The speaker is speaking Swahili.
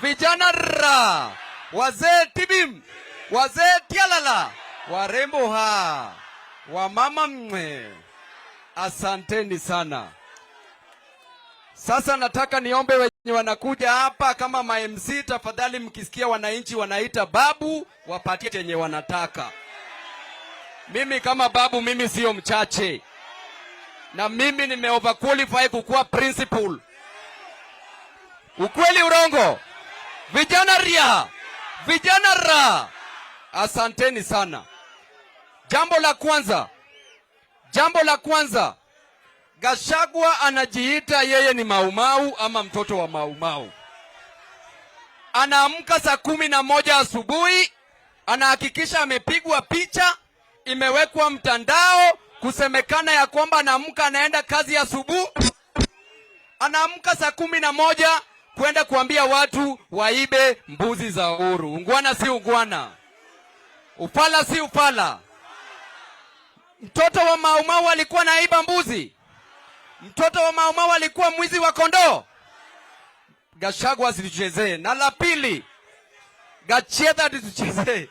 Vijana ra, wazee tibim, wazee tialala, warembo ha, wamama mwe, asanteni sana. Sasa nataka niombe wenye wanakuja hapa kama ma MC, tafadhali mkisikia wananchi wanaita babu, wapatie chenye wanataka. Mimi kama babu, mimi sio mchache, na mimi nime overqualify kukuwa principal. Ukweli urongo? Vijana ria, vijana ra, asanteni sana. Jambo la kwanza, Gachagua anajiita yeye ni Maumau ama mtoto wa Maumau. Anaamka saa 11 asubuhi, anahakikisha amepigwa picha, imewekwa mtandao, kusemekana ya kwamba anaamka anaenda kazi asubuhi. Anaamka saa 11 kwenda kuambia watu waibe mbuzi za Uhuru. Ungwana si ungwana? Ufala si ufala? Mtoto wa Maumau alikuwa naiba mbuzi? Mtoto wa Maumau alikuwa mwizi wa kondoo? Gachagua asituchezee. Na la pili, Gachagua asituchezee.